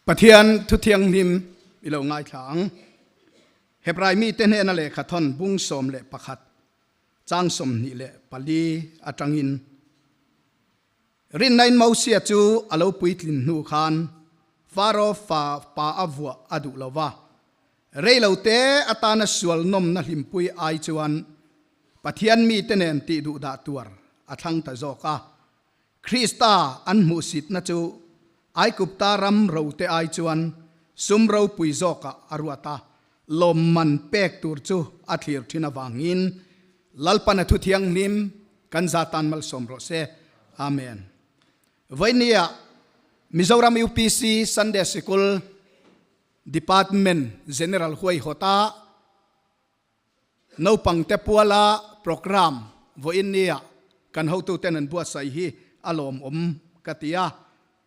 Pathian thu thianghlim i lo ngaithla ang. Hebrai mite hnena lehkha thawn bung 11 chang 24 atangin Rinna in Mosia chu a lo puitlin hnu khan Faro fa pa a vuah a duh lo va, rei lo te atana sual nawmna hlimpui ai chuan Pathian mite nen tih duh dah tuar a thlang ta zawk a. Krista an hmuhsitna chu Aigupta ram rote ai chuan sum ropui zawkah a ruat a, lawmman pek tur chu a thlir thin avangin Lalpan a thu thianghlim kan za tan malsawm rawh se. Amen. Vawinia Mizoram UPC Sunday Sikul Department General huaihawta Naupangte puala programme vawiin nia kan hotuten an buatsaih hi a lawmawm ka ti a,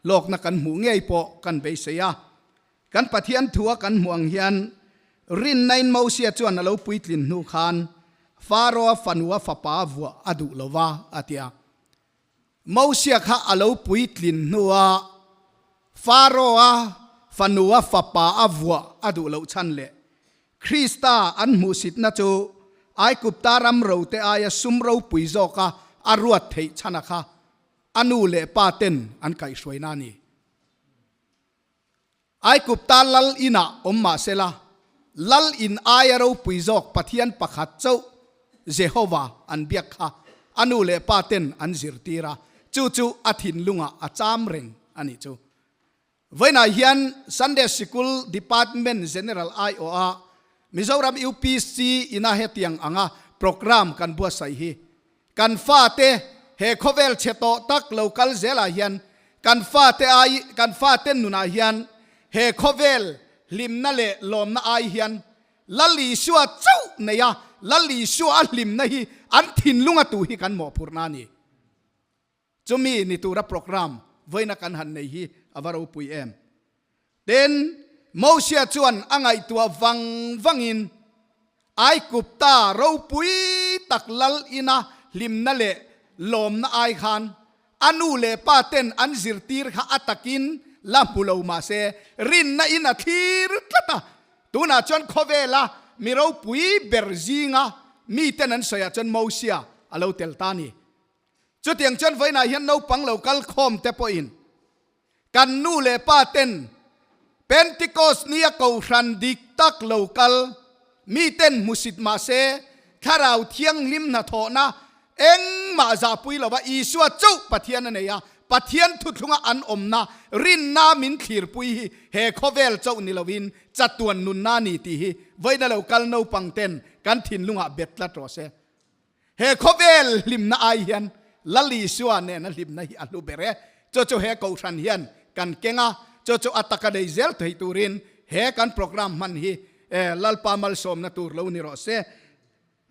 hlawkna kan hmuh ngei pawh kan beisei a. Kan Pathian thua kan hmuh ang hian rinnain Mosia chuan a lo puitlin hnu khan Faro-a fanua fapa vuah a duh lo va, a ti a. Mosia kha a lo puitlin hnua Faro-a fanua fapa a vuah a duh loh chhan leh Krista an hmuhsitna chu Aigupta ram rote aia sum ropui zawka a ruat theih chhana kha a nu leh pa ten an kaihhruaina a ni. Aigupta lal inah awm mah sela, lal in aia ropui zawk Pathian pakhat chauh Jehova an biak kha a nu leh pa ten an zirtir a, chu chu a thinlungah a cham reng a nih chu. Vawiinah hian Sunday Sikul Department General aiawha Mizoram UPC ina hetiang anga programme kan buatsaih hi kan fate he khawvel chhe tawh tak lo kal zelah hian kan fate ai kan fate nunah hian he khawvel hlimna leh lawmna ai hian Lal Isua chauh neia Lal Isua a hlimna hi an thinlunga tu hi kan mawhphurhna a ni. Chumi ni tura programme vawiina kan han nei hi a va ropui em? Tin, Mosia chuan a ngaihtuah vang vangin Aigupta ropui tak lal ina hlimna leh lawmna ai khan a nu leh pa ten an zirtir kha a takin la hmu lo mah se rinna in a thlir tlat a. Tunah chuan khawvela mi ropui ber zinga miten an sawiah chuan Mosia a lo tel ta a ni. Chutiang chuan vawiinah hian naupang lo kal khawm te pawhin kan nu leh pa ten Pentecost nia kohhran dik tak lo kal miten hmusit mah se Thlarau Thianghlim hnathawhna engmah zahpui lova Isua chauh Pathian a nei a, Pathian thuthlunga an awmna rinna min thlirpui hi he khawvel chauh ni lovin chatuan nunna a ni tih hi vawiina lo kal naupang ten kan thinlungah bet tlat rawh se. He khawvel hlimna ai hian Lal Isua nena hlimna hi a hlu ber e. Chu chu he kohhran hian kan keng a, chu chu a taka nei zel thei turin he kan programme hman hi Lalpa malsawmna tur lo ni rawh se.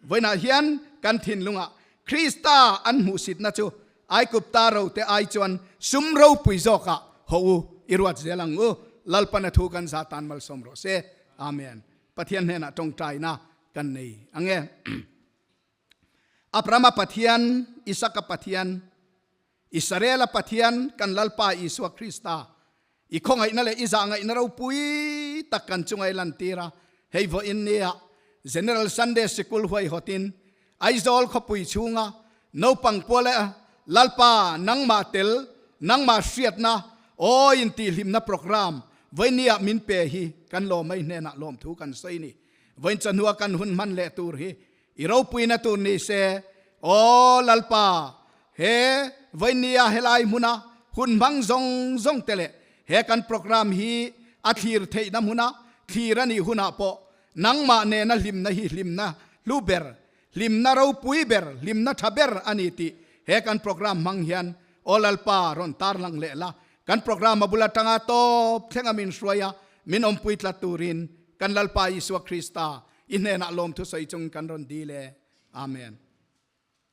Vawiinah hian kan thinlungah Krista an hmuhsitna chu Aigupta rote ai chuan sum ropui zawkah haw u i ruat zel ang u. Lalpan a thu kan za tan malsawm rawh se. Amen. Pathian hnenah tawngtaina kan nei ang e. Abrahama Pathian, Isaka Pathian, Israela Pathian kan Lalpa Isua Krista, i khawngaihna leh i zahngaihna ropui tak kan chunga i lantir a, hei vawiin nia General Sunday Sikul huaihawtin Aizawl khawpui chhunga naupang puala Lalpa nangmah tel, nangmah hriatna, aw intihhlimna programme vawinia min pe hi kan lawmei hnenah lawmthu kan sawi ni. Vawiin chawhnua kan hun hman leh tur hi i ropuina tur ni se, Aw Lalpa, he vawinia helai hmuna hun hmang zawng zawng te leh he kan programme hi a thlir theihna hmuna thlir a nih hunah pawh nangmah nena hlimna hi hlimna hlu ber, hlimna ropui ber, hlimna tha ber a ni tih he kan programme hmang hian Aw Lalpa rawn tarlang leh la, kan programme a bul atanga tawp thlenga min hruai a, min awmpui tlat turin kan Lalpa Isua Krista i hnenah lawmthu sawi chung kan rawn dil e. Amen.